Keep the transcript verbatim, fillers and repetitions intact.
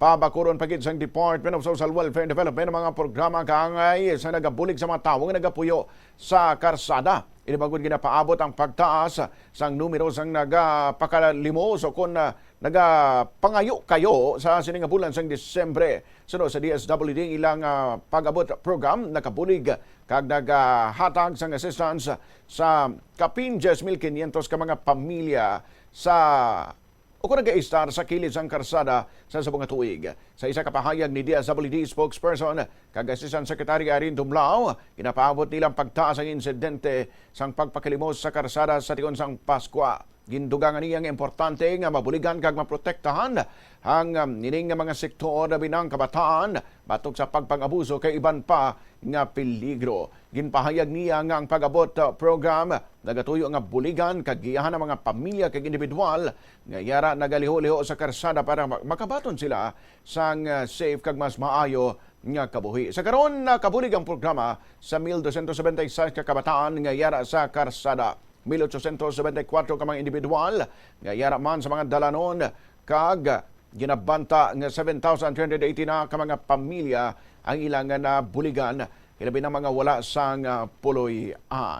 Pabakuron pa gid sang Department of Social Welfare and Development ang mga programa kaangay sa nagabulig sa mga tawo nga nagapuyo sa karsada. Ini bangod ginapaabot ang pagtaas sang numero sang nagapakalimos o kon, ah, nagapangayo-kayo sa sini nga bulan sang Disyembre. Suno sa D S W D, ilang, ah, pag-abot program nakabulig kag nagahatag sang assistance sa kapin diyes mil kinyentos ka mga pamilya sa o kon nagaistar sa kilid sang karsada sa subong nga tuig. Sa isa ka pahayag ni D S W D spokesperson kag Assistant Secretary Irene Dumlao, ginapaabot nila ang pagtaas ang insidente sang pagpakilimos sa karsada sa tion sang Paskwa. Gindugangan niya nga importante nga mabuligan kag maprotektahan ang, um, nining nga mga sektor, labi na ang kabataan, batok sa pagpang-abuso kag iban pa nga peligro. Ginpahayag niya nga ang pag-abot, uh, program nagatuyo nga buligan kag giyahan ang mga pamilya kag individual nga yara nagaliho-liho sa karsada para ma-, makabaton sila sang, uh, safe kag mas maayo nga kabuhi. Sa karon, nakabulig ang programa sa mil dosyentos setenta y seis ka kabataan nga yara sa karsada, mil ochosyentos setenta y kuwatro ka mga individual nga yara man sa mga dalanon, kag ginabanta nga seven thousand three hundred eighty na ka mga pamilya ang ilang nabuligan, hilabi na mga wala sang, ah, puloy-an.